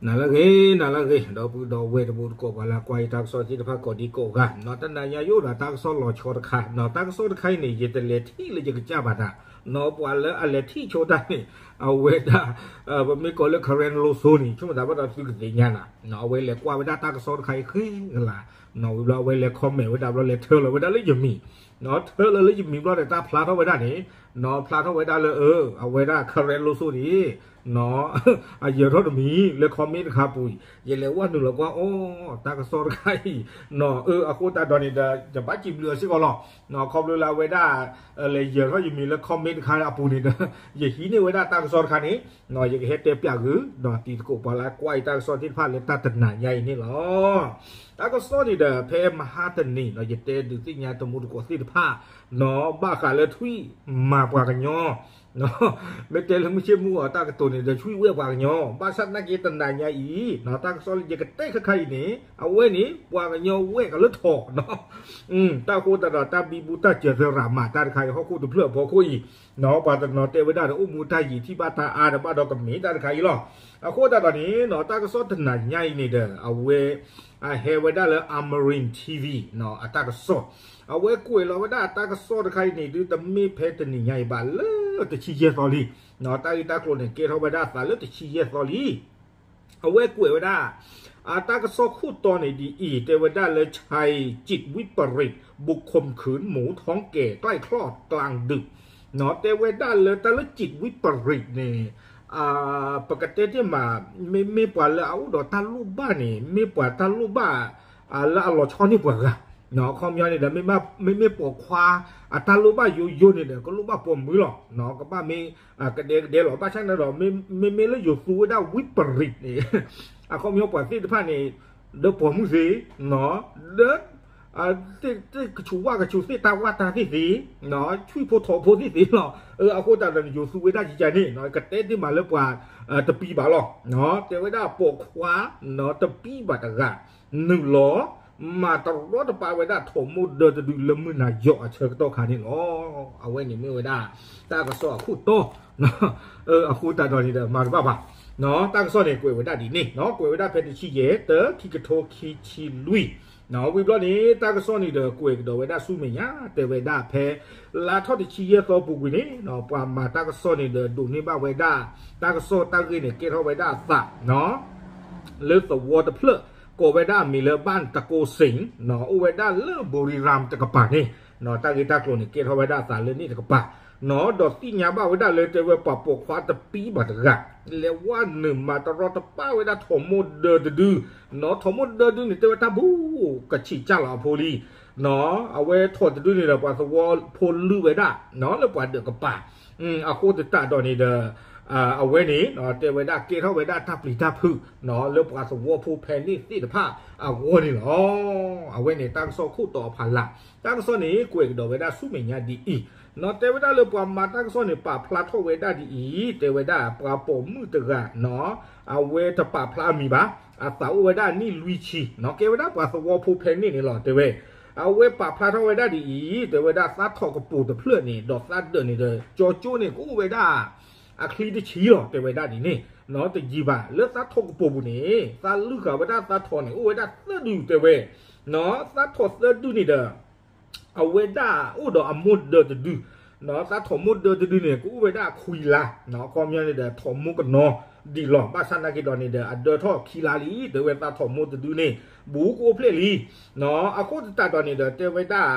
နၤလၢအဂ့ၤ နၤလၢအဂ့ၤ ဒီပုၢ်ဒီဝဲၢ်တံၤသကိး ပှၤလၢကွၢ်ယတၢ်ကစီၣ်သ့ၣ်တဖၣ်ကိးဒံကိးဂၤ, တနၤညါယအိၣ်ဒီးတၢ်ကစီၣ်လီၤဆီတခါ, တၢ်ကစီၣ်တခါအံၤန့ၣ် ယတလဲၤထံၣ်လၢယကစၢ်ဘၣ်တၢ်, ပှၤလၢအလဲၤထံၣ်ဆိတၢ်န့ၣ် အဝဲဒၣ် ပမ့ၢ်ကိးလၢ Karen လိၤစိန့ၣ် ဆိကမိၣ်သးဘၣ်ဒီးသုကသ့ၣ်ညါနၤ, အဝဲလဲၤကွၢ်ဝဲဒၣ်တၢ်ကစီၣ်တခါအံၤဃ့ကလၤ, ဝံၤဘျီအဝဲလဲၤ comment ဝဲဒၣ်ဘျီ လဲၤထၢလီၤဝဲဒၣ်လၢယမံၤ, ထၢလီၤလၢယမံၤဘျီဒီး တၢ်ဖျါထီၣ်ဝဲဒၣ်န့ၣ်, ဖျါထီၣ်ဝဲဒၣ်လၢ အဝဲဒၣ် Karen လိၤစိန့ၣ် အယၢၤထီၣ်တမံၤလၢ comment တခါအပူၤအံၤ, ယလဲၤဝဲနုာ်လီၤကွၢ်အီၤ တၢ်ကစီၣ်တခါအံၤ, အဃိသတးဒီးန့ၣ်ဒီး ယဘၣ်စံးဘျုးအီၤစ့ၢ်ကီးလီၤ, ခီဖျိလၢအဝဲဒၣ် လဲၤယၢၤထီၣ်ယမံၤလၢ comment တခါအပူၤန့ၣ်ဒီး ယဟံးန့ၢ်ဝဲဒၣ်တၢ်ကစီၣ်တခါန့ၣ်, ယကဟဲတဲပျးဂ့ၤ ဒီးတံၤသကိးပှၤလၢကွၢ်ယတၢ်ကစီၣ်သ့ၣ်တဖၣ်လၢတၢ်တနၤညါအံၤန့ၣ်လီၤ. တၢ်ကစီၣ်န့ၣ်ဒီး ဖဲမဟါတနံၤ ယတဲဒုးသ့ၣ်ညါတံၤသကိးသ့ၣ်တဖၣ် ဘၣ်ဃးလၢထွံၣ်မၤပှၤကညီ, မ့ၢ်တဲလၢမုၢ်ဆ့ၣ်မုၢ်ဂီၤတၢ်ကတိၤန့ၣ်ဒီး ထွံၣ်ဝဲၢ်ပှၤကညီ, ဘၣ်ဆၣ်သနာ်က့တနၤညါအံၤ တၢ်ကစီၣ်လၢယကတဲခဲခါအံၤန့ၣ် အဝဲန့ၣ် ပှၤကညီဝဲၢ်ကလၢထီၣ် တၢ်ဃိသတးဒီး တၢ်ဘံဘူတၢ်စၢၤသရၣ်မၤတၢ်တခါအံၤ ဟီၣ်ခိၣ်တဖျၢၣ်အဖီခိၣ်အံၤ, ပှၤတနီၤတဲဝဲဒၣ်ဒီး အိၣ်မူတၢ်ယံာ်ထံၣ်ဘၣ်တၢ်အါဒီး ဘၣ်ဒီးကမ့ၢ်တၢ်တခါအံၤလီၤ. အဃိသတးဒီးန့ၣ် တၢ်ကစီၣ်တနၤညါအံၤန့ၣ်ဒီး အဝဲ အဟဲဝဲဒၣ်လၢ Amarin T V အတၢ်ကစီၣ်, အဝဲကွဲးလီၤဝဲဒၣ်အတၢ်ကစီၣ်တခါအံၤန့ၣ် ဒုးတမ့ၢ်ဖဲတနံၤညါအံၤဘၣ် လၢတဆံယဲၢ်သီလံ, တၢ်ဂ့ၢ်တၢ်ကျိၤန့ၣ် ကဲထီၣ်ဝဲဒၣ်အသးလၢတဆံယဲၢ်သီလံ. အဝဲကွဲးဝဲဒၣ် အတၢ်ကစီၣ်ခိၣ်တီန့ၣ်ဒ်အံၤ, တဲဝဲဒၣ်လၢ ชายจิตวิปริตบุกข่มขืนหมูท้องแก่ใกล้คลอดกลางดึก တဲဝဲဒၣ်လၢတၢ်လၢ จิตวิปริต န့ၣ် ပကတဲတ့ၢ်မး မ့မ့ၢ်ပှၤလၢအအိၣ်ဒီးတၢ်လိၣ်ဘၣ်န့ၣ် မ့ၢ်ပှၤတၢ်လိၣ်ဘၣ် လၢအလီၤဆီန့ၢ်ပှၤဂၤ, အခီပညီန့ၣ်ဒီး မ့မ့ၢ်ပိာ်ခွါ အတၢ်လိၣ်ဘၣ်ယိယိန့ၣ်ဒီး ကလိၣ်ဘၣ်ပိာ်မုၣ်လီၤ, ကဘၣ်မ့ၢ် ကဒဲကဒဲလီၤ. ဘၣ်ဆၣ်န့ၣ်ဒီး မ့မ့ၢ်လၢယိၤသူဝဲဒၣ် ဝံပရံးန့ၣ် အခီပညီပှၤသ့ၣ်တဖၣ်န့ၣ် ဒီးပိာ်မုၣ်သ့, ဒီး သ့ၣ်ကဆူးဝၣ်ကဆူး သ့ၣ်တၢ်ဝၣ်တၢ်သ့ၣ်သ့, ဆွံၣ်ဖိထိးဖိသ့ၣ်သ့လီၤ. အဃိသတးဒီး ယိၤသူဝဲဒၣ်ကကန့ၣ် ကတဲတ့ၢ်မးလၢပှၤတပံၤဘၣ်လီၤ. တဲဝဲဒၣ်ပိာ်ခွါ တပံၤဘၣ်တဂၤ နုာ်လီၤ မၤတရီတပါဝဲဒၣ်ထိးမိၢ်ဒၢတဒုလၢမုၢ်နၤယီၤအဆၢကတီၢ်ခါန့ၣ်လီၤ. အဝဲန့ၣ်မ့ၢ်ဝဲဒၣ် တၢ်ကစီၣ်အခိၣ်တီ, အဃိသတးဒီးန့ၣ်ဒီး မၤတဘၣ်ဘၣ်, တၢ်ကစီၣ်န့ၣ်ကွဲးဝဲဒၣ်ဒ်န့ၣ်, ကွဲးဝဲဒၣ်ဖဲတဆံယဲၢ် တၢ ခံကထိခံဆံလွံၢ်, ဝံၤဘျီန့ၣ် တၢ်ကစီၣ်န့ၣ်ဒီးကွဲးကဒီးဝဲဒၣ်ဆူမဲာ်ညါ တဲဝဲဒၣ်ဖဲ လါထီၣ်တဆံယဲၢ်သီပူၤကွံာ်န့ၣ် ပှၤမၤတၢ်ကစီၣ်န့ၣ်ဒီးဒိးန့ၢ်ဘၣ်ဝဲဒၣ် တၢ်ကစီၣ်တၢ်ဂ့ၢ်န့ၣ် ကဲထီၣ်ဝဲဒၣ်အသး လၢသဝီတဖျၢၣ် ကိးဝဲဒၣ်အမံၤလၢ ဘၣ်တကိးစ့ၣ်, အိၣ်ဝဲဒၣ်လၢ ဘူရံရၣ် တကပၤန့ၣ်, တၢ်ဂ့ၢ်တၢ်ကျိၤန့ၣ် ကဲထီၣ်ဝဲဒၣ်အသးလၢန့ၣ်တကပၤ, ဒီးသ့ၣ်ညါဘၣ်ဝဲဒၣ်လၢတဲဝဲပှၤပိာ်ခွါတပံၤဘၣ်တဂၤ လဲၤဝဲနုာ်မၤတရီတပါဝဲဒၣ်ထိးမိၢ်ဒၢတဒု, ထိးမိၢ်ဒၢတဒုန့ၣ် တဲဝဲတၢ်ဘူကဆံးကၢ်လီၤအဖိလံ အဝဲထိးတဒုန့ၣ်ဒီး ပှၤသဝီဖိလုၢ်ဝဲဒၣ် လၢပှၤဒၢးကပၤ, အဃိသတးဒီးန့ၣ်ဒီး အဝဲန့ၣ် တဲဝဲဒၣ်ကဲထီၣ်ဝဲဒၣ်တၢ်ပျံၤတၢ်ဖုး လၢပှၤသဝီဖိဖဲန့ၣ်သ့ၣ်တဖၣ်အဂီၢ်န့ၣ်လီၤ. အဝဲန့ၣ်တၢ်ကစီၣ်ခိၣ်တီအဖီလာ်, တၢ်ကစီၣ်န့ၣ် ကွဲးကဒီးဝဲဒၣ်ဆူမဲာ်ညါဒ်အံၤ, တဲဝဲဒၣ်လၢပှၤမၤတၢ်ကစီၣ်န့ၣ် ပာ်ဖျါထီၣ်ဝဲဒၣ်ဒ်အံၤ, တဲဝဲဒၣ်ပှၤပိာ်မုၣ်တဂၤ အဝဲတပာ်ဖျါအမံၤဘၣ်, အသးအိၣ်ဝဲဒၣ်နံၣ်လွံၢ်ဆံ, ကဲဝဲဒၣ်ပှၤသဝီဖိဖဲန့ၣ်န့ၣ်လီၤ တဲဝဲ, အဝဲပာ်ဖျါထီၣ်ဝဲဒၣ်ဒ်အံၤ, တဲဝဲဒၣ်သးထီၣ်ကပိာ်တဖျၢၣ်န့ၣ် ဒီးသးဒၢးန့ၣ်ဒီး ကၠီကၠိန့ၣ် ကအိၣ်ဝဲဒၣ် အချံတဆံလီၤ တဲဝဲဒၣ်ဒ်န့ၣ်, တယံာ်ဘၣ် လၢသးထီၣ်ကပိာ်ပူၤန့ၣ် သးလုၢ်ဃာ်ဝဲဒၣ်သးထီၣ်န့ၣ် အိၣ်ဝဲဒၣ်သၢဒုတဲဝဲ, သးထီၣ်သၢဒုန့ၣ်ဒီး အဝဲဒၣ်အိၣ်ဒီးအမိၢ်ဒၢတဒု, သးထီၣ်မိၢ်ဒၢတဒုန့ၣ် ကအိၣ်ဝဲဒၣ်အခွံလါ, အခီပညီန့ၣ်ဒီး ထီၣ်မိၢ်ကနီၤဒံးလီၤ. ဘၣ်ဆၣ်သနာ်က့ဒီးန့ၣ်ဒီး အဒၢထီၣ်ခံလါလံ, တဲဝဲသးထီၣ်မိၢ်တဒုန့ၣ် ဘူးကအိၣ်ဖျဲၣ်လံ. အဃိသတးဒီးန့ၣ်ဒီး တဲဝဲဒၣ်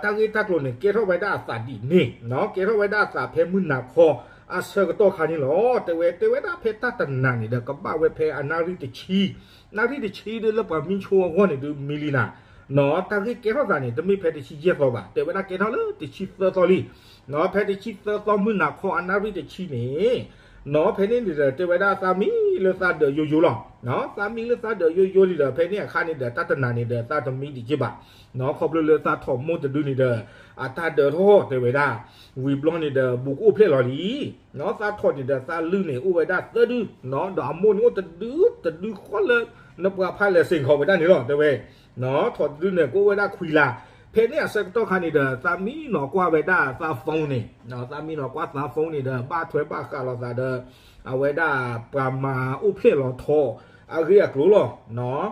တၢ်ဂ့ၢ်တၢ်ကျိၤန့ၣ် ကဲထီၣ်ဝဲဒၣ်အသးဒ်န့ၣ်, ကဲထီၣ်ဝဲဒၣ်အသးဖဲမုၢ်နၤခီအဆၢကတီၢ်ခါန့ၣ်လီၤ. တဲဝဲ တဲဝဲဒၣ်ဖဲတၢ်တနၤန့ၣ်ဒီး ကဘၣ်ဝဲဖဲအနၣ်ရံၣ်တဆံ, နၣ်ရံၣ်တဆံဒ်လၢပှၤမံဆိအဂီၢ်န့ၣ်ဒုးမံလံနၤ, တၢ်ဂ့ၢ်ကဲထီၣ်သးန့ၣ် တမ့ၢ်ဖဲတဆံယဲၢ်သီဘၣ်, တဲဝဲဒၣ်ကဲထီၣ်လၢတဆံသၢသီလံ. ဖဲတဆံသၢသီမုၢ်နၤခီအနၣ်ရံၣ်တဆံန့ၣ် ဖဲန့ၣ်န့ၣ်ဒီး တဲဝဲဒၣ်သးမံလၢသးဒၢးယိယိလီၤ. သးမံလၢသးဒၢးယိယိန့ၣ်ဒီး ဖဲန့ၣ်အခါန့ၣ်ဒီး တၢ်တနၤန့ၣ်ဒီး သးတမံဒံးက့ဘၣ်, ခီဖျိလၢသးထီၣ်မိၢ်တဒုန့ၣ်ဒီး အတၢ်ဒၢးထီၣ်တဲဝဲဒၣ်, ဝံၤဘျီန့ၣ်ဒီး ဘူးကအိၣ်ဖျဲၣ်လီၤလံ. သးထီၣ်န့ၣ်ဒီး သးလုၢ်န့ၣ်အိၣ်ဝဲဒၣ်သၢဒု, ဒီးအမိၢ်န့ၣ်အိၣ်တဒု, တဒုဃီလၢ နပှၤဖးလဲၣ်စ့ၢ်ကီးဝဲဒၣ်န့ၣ်လီၤ တဲဝဲ. ထီၣ်တဒုန့ၣ်ကအိၣ်ဝဲဒၣ်ခွံလါ, ဖဲန့ၣ်အဆၢကတီၢ်ခါန့ၣ်ဒီး သးမံနီၤကွၢ်ဝဲဒၣ်သး phone န့ၣ်, သးမံနီၤကွၢ်သး phone န့ၣ်ဒီး ဘၣ်ထွဲဘၣ်ဃးလိာ်သးဒီး အဝဲဒၣ်ပှၤမၤအိၣ်ဖျဲၣ်လီၤထိးအဂ့ၢ်အကျိၤလီၤ.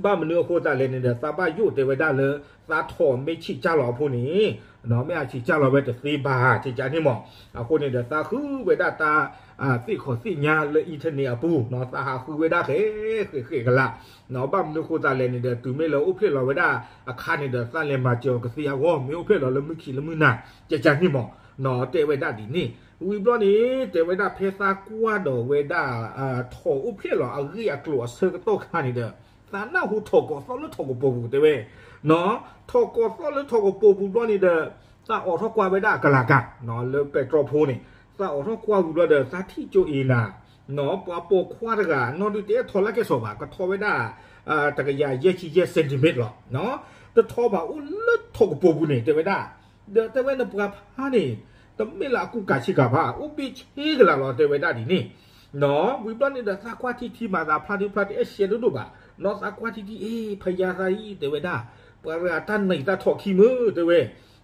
ဘၣ်မနုၤအဃိသတးလဲၣ်န့ၣ်ဒီး သးဘၣ်ယိၣ်တဲဝဲဒၣ်လၢ သးထိးမ့ၢ်ဆံးစၢ်လီၤအဖိန့ၣ် မ့ၢ်အဆံးစၢ်လီၤဝဲတသ့ဘၣ် ကကန့ၣ်မး. အဃိန့ၣ်ဒီး သးဃုဝဲဒၣ်တၢ် သ့ၣ်ခီၣ်သ့ၣ်ညါလၢ internet အပူၤ သးဟးဃုဝဲဒၣ်ဃဲ ဃဲ ဃဲကလး ဘၣ်မနုၤအဃိသတးလဲၣ်န့ၣ်ဒီး တုၤမ့ၢ်လၢအိၣ်ဖျဲၣ်လီၤဝဲဒၣ်အခါန့ၣ်ဒီး သးလဲၤမၤစၢၤအီၤကသ့အဂီၢ် မ့ၢ်အိၣ်ဖျဲၣ်လီၤလၢမုၢ်ခံးလၢမုၢ်နၤ ကကန့ၣ်မး တဲဝဲဒၣ်ဒ်န့ၣ်. ဝံၤဘျီန့ၣ် တဲဝဲဒၣ်ဖဲသးကွၢ်ဒီးဝဲဒၣ် ထိးအိၣ်ဖျဲၣ်လီၤအဂ့ၢ်အကျိၤအဆၢကတီၢ်ခါန့ၣ်ဒီး သးနၢ်ဟူထိးကိးသီၣ်လၢထိးကပိာ်ပူၤတဲဝဲ ထိးကိးသီၣ်လၢထိးကပိာ်ပူၤဘျီန့ၣ်ဒီး သးအိးထီၣ်ကွၢ်ဝဲဒၣ်အကလၤကၤ လၢပဲတြီဖိန့ၣ် သးအိးထီၣ်ကွၢ်ဝံၤဘျီဒီး သးထံၣ်ကၠိအ့ၤနၤ ပှၤပိာ်ခွါတဂၤ နီၢ်ဒုးတဲထီၣ်လၢကဲစီၤဘၣ် ကထီၣ်ဝဲဒၣ် တကယၤယဲၢ်ဆံယဲၢ် centimeter လီၤ. တထီၣ်ဘၣ်အိၣ်လၢထိးကပိာ်ပူၤန့ၣ် တဲဝဲဒၣ် ဒီးတဲဝဲနပှၤဖါန့ၣ် တမ့ၢ်လၢအကူၣ်ကၤဆ့ကၤဘၣ် အိၣ်ဘ့ၣ်ဆ့ကလးလီၤ တဲဝဲဒၣ်ဒ်န့ၣ်. ဝံၤဘျီန့ၣ်ဒီး သးကွၢ်ထံထံမၤသးဖျါဒုဖျါတအဲၣ်ရှဲဒိၣ်ဒိၣ်ဘၣ် နီၢ်သးကွၢ်ထံထံ အ့ ဖယါသးအံၤ တဲဝဲဒၣ် ပှၤတဂၤတၢ်နံၤသးထိးခံမုၢ် တဲဝဲ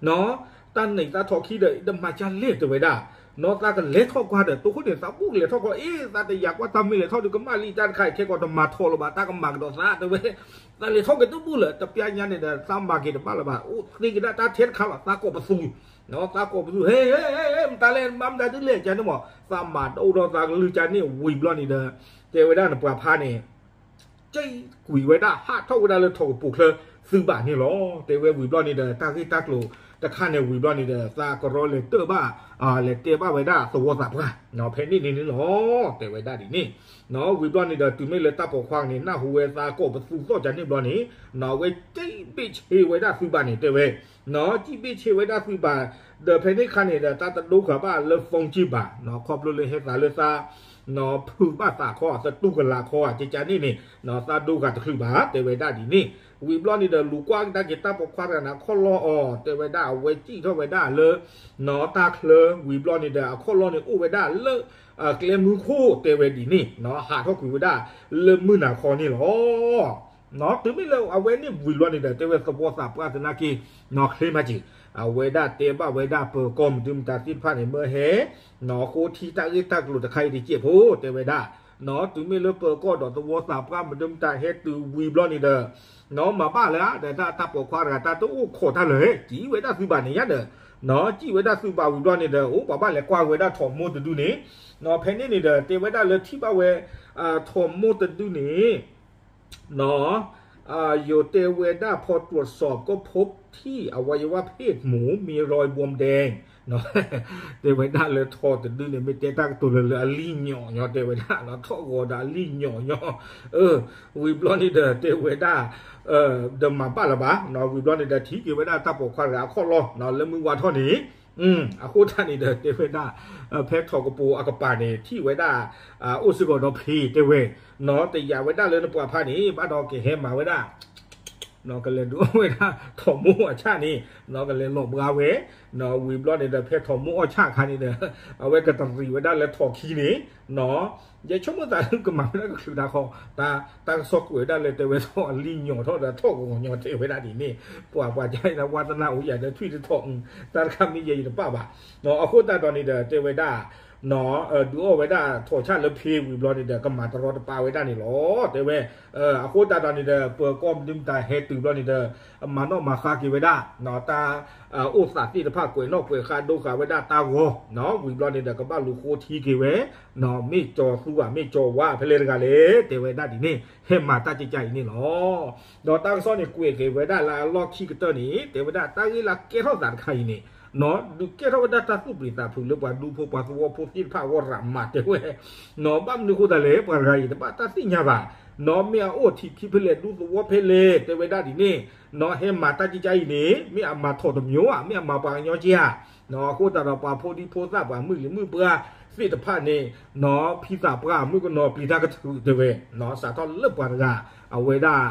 နီၢ် တၢ်နံၤသးထိးခံဒီး တမၤကၢ်လဲၣ် တဲဝဲဒၣ် နီၢ်သးကလဲၤထီၣ်ကွၢ်ဒီး တိခိၣ်န့ၣ် သးဘူၣ်ကလဲၤထီၣ်ကွၢ် အ့ သးတယာ်ကွၢ်တၢ်မ့ၢ်လဲၤထီၣ်ဒုးကမၣ်လံတၢ်တခါအံၤ ခဲကီးတမၤထိးလၢၤဘၣ် တၢ်ကမၤကဒီးသး တဲဝဲ သးလဲၤထီၣ်က့ၤတဘူၣ်လၢၤ တပျၢ်ညါန့ၣ်ဒီး သးမၤက့ၤတဘၣ်လၢၤဘၣ် အိၣ်သ့ကဒါတၢ်ထဲတခါလီၤ သးကိးပသူ နီၢ် သးကိးပသူ ဟဲ ဟဲ ဟဲ မတၤလဲၣ် မၤမတၤဒ်လဲၣ် ကန့ၣ်မး သးမၤတအိၣ်ဒီးသးကလုၢ်ကန့ၣ် ဝံၤဘျီန့ၣ်ဒီး တဲဝဲဒၣ်နပှၤဖါန့ၣ် ကကွံာ်ဝဲဒၣ် ဟးထီၣ်ဝဲဒၣ်လၢထိးကပိာ်ချၢသုးဘၣ်န့ၣ်လီၤ. တဲဝဲဝံၤဘျီန့ၣ်ဒီး တၢ်ဂ့ၢ်တၢ်ကျိၤတခါန့ၣ်ဝံၤဘျီန့ၣ်ဒီး သးကရီလဲၤတၢၢ်ဘၣ် လဲၤတဲဘၣ်ဝဲဒၣ်သဝီသးပှၢ် ဖဲန့ၣ်န့ၣ်န့ၣ်လီၤ တဲဝဲဒၣ်ဒ်န့ၣ်. ဝံၤဘျီန့ၣ်ဒီး တုၤမ့ၢ်လၢတၢ်ပိာ်ခွါန့ၣ် နၢ်ဟူဝဲသးကိးပသူသီၣ်ကန့ၣ်ဘျီန့ၣ် အဝဲစံၣ်ဘ့ၣ်ဆ့ဝဲဒၣ်သုးဘၣ်န့ၣ် တဲဝဲ စံၣ်ဘ့ၣ်ဆ့ဝဲဒၣ်သုးဘၣ် ဒီးဖဲန့ၣ်ခါန့ၣ်ဒီး တၢ်တဒိဃာ်ဘၣ်လၢ phone က့ၢ်ဘၣ် ခီဖျိလၢဟဲသးလၢသး ဖုးဘၣ်သးခီ သတူၢ်ကလာ်ခီ ကကန့ၣ်န့ၣ် သးဒိဃာ်တချုးဘၣ် တဲဝဲဒၣ်ဒ်န့ၣ်. ဝံၤဘျီန့ၣ်ဒီး လူၤကွၢ်ကဒါက့ၤတၢ်ပိာ်ခွါတဂၤန့ၣ် အခီၣ်လီၢ်အီၤ တဲဝဲဒၣ် အဝဲစံၣ်ထီၣ်ဝဲဒၣ်လၢ တၢ်ချၢ ဝံၤဘျီန့ၣ်ဒီး အခီၣ်လီၢ်န့ၣ်အိၣ်ဝဲဒၣ်လၢ ကျဲမုၢ်ခိၣ် တဲဝဲဒ်န့ၣ် ဟးထီၣ်ကွံာ်ဝဲဒၣ်လၢမုၢ်နၤခီန့ၣ်လီၤ. တုၤမ့ၢ်လၢအဝဲန့ၣ်ဝံၤဘျီန့ၣ်ဒီး တဲဝဲသဝီသးပှၢ်သနာ်က့ နီၢ်ချ့မးက့ၤ အဝဲဒၣ်တဲဘၣ်ဝဲဒၣ်ပၢၤကီၢ်မုၢ်ဒုမတၤသ့ၣ်တဖၣ်န့ၣ် မၢဟဲ နီၢ်ဃိထံတၢ်ဂ့ၢ်တၢ်ကျိၤတခါအံၤတကဲးဖိ တဲဝဲဒၣ် နီၢ် တုၤမ့ၢ်လၢပၢၤကီၢ်ဒီးသဝီသးပှၢ်မုၢ်ဒုမတၤဟဲတုၤဝံၤဘျီန့ၣ်ဒီး နီၢ် မၤဘၣ်လၢၤဒီးတၢ်ပိာ်ခွါတဂၤ တၢ်တအိၣ်ခိးတၢ်လၢၤ စံၣ်ဝဲဒၣ်သုးဘၣ်န့ၣ်ညါဒီး နီၢ် စံၣ်ဝဲဒၣ်သုးဘၣ်ဝံၤဘျီန့ၣ်ဒီး အိၣ်ပှၤဘၣ်လဲၤကွၢ်ဝဲဒၣ်ထိးမိၢ်တဒုန့ၣ် နီၢ် ဖဲန့ၣ်န့ၣ်ဒီး တဲဝဲဒၣ်လၢထံၣ်ဘၣ်ဝဲ ထိးမိၢ်တဒုန့ၣ် နီၢ် ယိၤတဲဝဲဒၣ် พอตรวจสอบก็พบที่อวัยวะเพศหมูมีรอยบวมแดง တဲဝဲဒၣ်လၢထိးတဒုန့ၣ် မ့ၢ်တဲတၢ်ကတိၤလၢလၢအလံၣ်ညီၣ်ညီ တဲဝဲဒၣ် နီၢ် ထိးဂီၤဒီးအလံၣ်ညီၣ်ညီ ဝံၤဘျီန့ၣ်ဒီး တဲဝဲဒၣ် ဒီးမၤဘၣ်လၢၤဘၣ် နီၢ် ဝံၤဘျီန့ၣ်ဒီး ထံၣ်က့ၤဝဲဒၣ်တၢ်ပိာ်ခွါတဂၤအခီၣ်လီၢ် နီၢ် လၢမုၢ်ဝါထီၣ်န့ၣ် အဃိသတးန့ၣ်ဒီး တဲဝဲဒၣ် ဖဲထိးကပိာ်အကပၤန့ၣ် ထံၣ်ဝဲဒၣ် အိၣ်စ့ၢ်ကီးဒီးဖံး တဲဝဲ နီၢ် တယာ်ဝဲဒၣ်လၢနပှၤဖါန့ၣ် ဘၣ်ဒီးကဟဲမၤဝဲဒၣ် နီၢ် ကလဲၤဒုးအီၣ်ဝဲဒၣ်ထိးမိၢ်အီၣ်ဆၣ်န့ၣ် နီၢ် ကလဲၤလီၤဘှါဝဲ နီၢ် ဝံၤဘျီန့ၣ်ဒီး ဖဲထိးမိၢ်အီၣ်ဆၣ်အခါန့ၣ်ဒီး အဝဲကတရံးဝဲဒၣ်လၢထိးခံန့ၣ် နီၢ် ယဆိကမိၣ်သးလၢကမၤဝဲဒၣ်ကချုးတၢ်ခီ တၢ်ကစီၣ်ကွဲးဝဲဒၣ်လၢတဲဝဲထိးအလံၣ်ညီၣ်ထီၣ်ဒီးထိးဂီၤညီ တဲဝဲဒၣ်ဒ်န့ၣ် ပှၤပှၤကညီ ဝါသနာအိၣ်ယၤဒီးထွံၣ်တထီၣ် တၢ်တခါမ့ၢ်ယဲယတပာ်ဘၣ် နီၢ် အဃိသတးဒီးန့ၣ်ဒီး တဲဝဲဒၣ် နီၢ် ဒုးအီၣ်ဝဲဒၣ်ထိးဆၣ်လၢဖံးဝံၤဘျီန့ၣ်ဒီး ကမၤတရီတပါဝဲဒၣ်န့ၣ်လီၤ တဲဝဲ အဃိသတးဒီးန့ၣ်ဒီး ပၢၤကီၢ်မုၢ်ဒုမတၤဟဲတုၤဘျီန့ၣ်ဒီး မၤနီၣ်မၤဃါက့ၤဝဲဒၣ် နီၢ် တၢ်အိၣ်သးသ့ၣ်တဖၣ် ကွဲးနီၣ်ကွဲးဃါဒိဃာ်ဝဲဒၣ်တၢ်ဂီၤ နီၢ် ဝံၤဘျီန့ၣ်ဒီး ကဘၣ်လူၤဃိထံက့ၤဝဲ နီၢ် မ့ၢ်ကၠီၤသူဧါ မ့ၢ်ကၠီၤဝါဖဲလဲၣ်တဂၤလဲၣ် တဲဝဲဒၣ်ဒ်န့ၣ် ဟဲမၤတၢ်ကကါအံၤန့ၣ်လီၤ. ဒီးတၢ်ကစီၣ်န့ၣ် ကွဲးက့ၤဝဲဒၣ်လၢအလီၢ်ခံကတၢၢ်န့ၣ် တဲဝဲဒၣ်တၢ်ဂ့ၢ်လၢကဲထီၣ်သးတခါအံၤန့ၣ် နီၢ် ဒုးကဲထီၣ်ဝဲဒၣ်တၢ်သူၣ်ပျံၤသးဖုးလၢပှၤဒူဖိပှၤသဝီဖိသ့ၣ်တဖၣ်အဂီၢ်ရၤမး တဲဝဲ နီၢ် ဘၣ်မနုၤအဃိသတးလဲၣ် ပှၤတဂၤအံၤတဘၣ်တၢ်သ့ၣ်ညါဘၣ် နီၢ် မ့ၢ်အအိၣ်ထံးခံဖဲလဲၣ်ဒူသဝီဖဲလဲၣ် တဲဝဲဒၣ်ဒ်န့ၣ် နီၢ် ဟဲမၤတၢ်ကကါအံၤန့ၣ် မ့ၢ်အမၤထိးတမံၤဧါ မ့ၢ်အမၤပှၤကညီက့ဧါ နီၢ် အဃိသတးဒီးပှၤဖိဒံဖိသၣ်ပှၤမုၢ်လံၤမုၢ်ပှၢ်သ့ၣ်တဖၣ်န့ၣ် နီၢ် ဖံသးပှၢ်မုၣ်ကနီၤပျံၤတၢ်ကထုးတဲဝဲ နီၢ် စးထီၣ်လၢပှၤတဂၤ အဝဲဒၣ်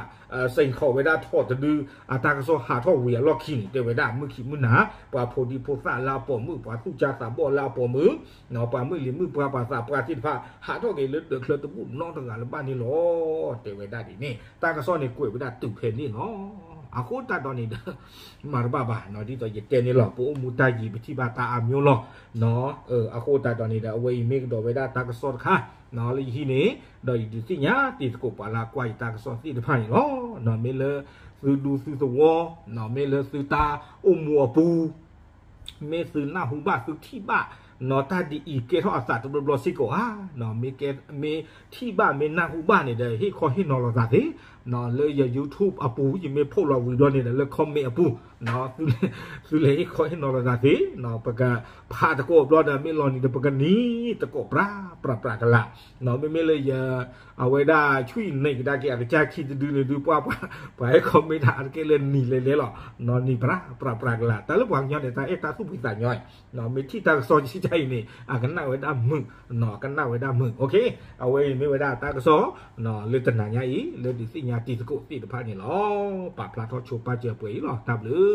စ့ၢ်ကီးဝဲဒၣ်ထိးတဒု အတၢ်ကစီၣ်ဟးထီၣ်ဝံၤအလီၢ်ခံန့ၣ် တဲဝဲဒၣ်မုၢ်ခံမုၢ်နၤ ပှၤဖိဒံဖိသၣ်လၢအပိာ်မုၣ် ပှၤသူၣ်ကၢ်သးဘီၣ်လၢအပိာ်မုၣ် နီၢ် ပှၤမုၢ်လံၤမုၢ်ပှၢ်ပှၤသးပှၢ်သ့ၣ်တဖၣ် ဟးထီၣ်က့ၤလၢဒၢးချၢတဘူၣ်နီတဂၤလၢၤဘၣ်န့ၣ်လီၤ တဲဝဲဒၣ်ဒ်န့ၣ် တၢ်ကစီၣ်န့ၣ်ကွဲးဝဲဒၣ်တုၤဖဲန့ၣ်လီၤ. အဃိသတးဒီးန့ၣ်ဒီး မၤတဘၣ်ဘၣ်နီၤ ဒ်သိးယတဲန့ၣ်လီၤ ပအိၣ်မူတၢ်ယံၤ ပထံၣ်ဘၣ်တၢ်အါမျိုးလီၤနီၤ. အဃိသတးဒီးန့ၣ်ဒီး အဝဲအံၤမ့ၢ်ကဒီးဝဲဒၣ်တၢ်ကစီၣ်တခါနီၤ လၢယဟံးန့ၣ် ဒီးယဒုးသ့ၣ်ညါတံၤသကိးပှၤလၢအကွၢ်ယတၢ်ကစီၣ်သ့ၣ်တဖၣ်န့ၣ်လီၤ. မ့ၢ်လၢသုဒူသုသဝီနီၤ မ့ၢ်လၢသုတၢ်အိၣ်မူအပူၤ မ့ၢ်သုနၢ်ဟူဘၣ်သုထံၣ်ဘၣ်နီၤ တၢ်ဒ်အံၤကဲထီၣ်အသးတဘျီဘျီစ့ၢ်ကီးဧါ. မ့ၢ်ကဲ မ့ၢ်ထံၣ်ဘၣ်မ့ၢ်နၢ်ဟူဘၣ်န့ၣ်ဒီး ဟ့ၣ်ခီဟ့ၣ်နီၤလိာ်သးသ့နီၤ လၢယ YouTube အပူၤ ယမ့ၢ်ဖီၣ်လီၤဝံၤဘျီန့ၣ်ဒီး လၢ comment အပူၤ သုလဲၤဟ့ၣ်ခီဟ့ၣ်နီၤလိာ်သးသ့နီၤ ပကဖးသကိးဘျီဒီး မ့ၢ်လီၤနံၤဒီး ပကနံၤသကိးပြးပြးပြးကလာ်နီၤ မ့မ့ၢ်လၢယ အဝဲဒၣ်ဆူၣ်အံၤန့ၣ်ကဒါက့ၤ အကစၢ်ခံတဒုန့ၣ်ဒုး ပှၤ ပှၤဟဲ comment တၢ်အါတက့ၢ်လၢနံၤလဲၤလဲၤလီၤနီၤ နံၤပြးပြးပြးကလာ် တၢ်လၢပှၤကညီန့ၣ် တၢ်အဲၣ်တၢ်သူၣ်ဖှံသးညီ မ့ၢ်ထံၣ်တၢ်ကစီၣ်ကစၢ်အံၤန့ၣ် အကနၣ်ဝဲဒၣ်မုာ်နီၤ အကနၣ်ဝဲဒၣ်မုာ် အဝဲအံၤမ့ၢ်ဝဲဒၣ်တၢ်ကစီၣ်နီၤ လၢတနၤညါအံၤ လၢဒုးသ့ၣ်ညါတံၤသကိးသ့ၣ်တဖၣ်န့ၣ်လီၤ. ပာ်ဖျါထီၣ်ဆိပာ်စၢၤပှဲၤအံၤလီၤ တၢ်ဘျုး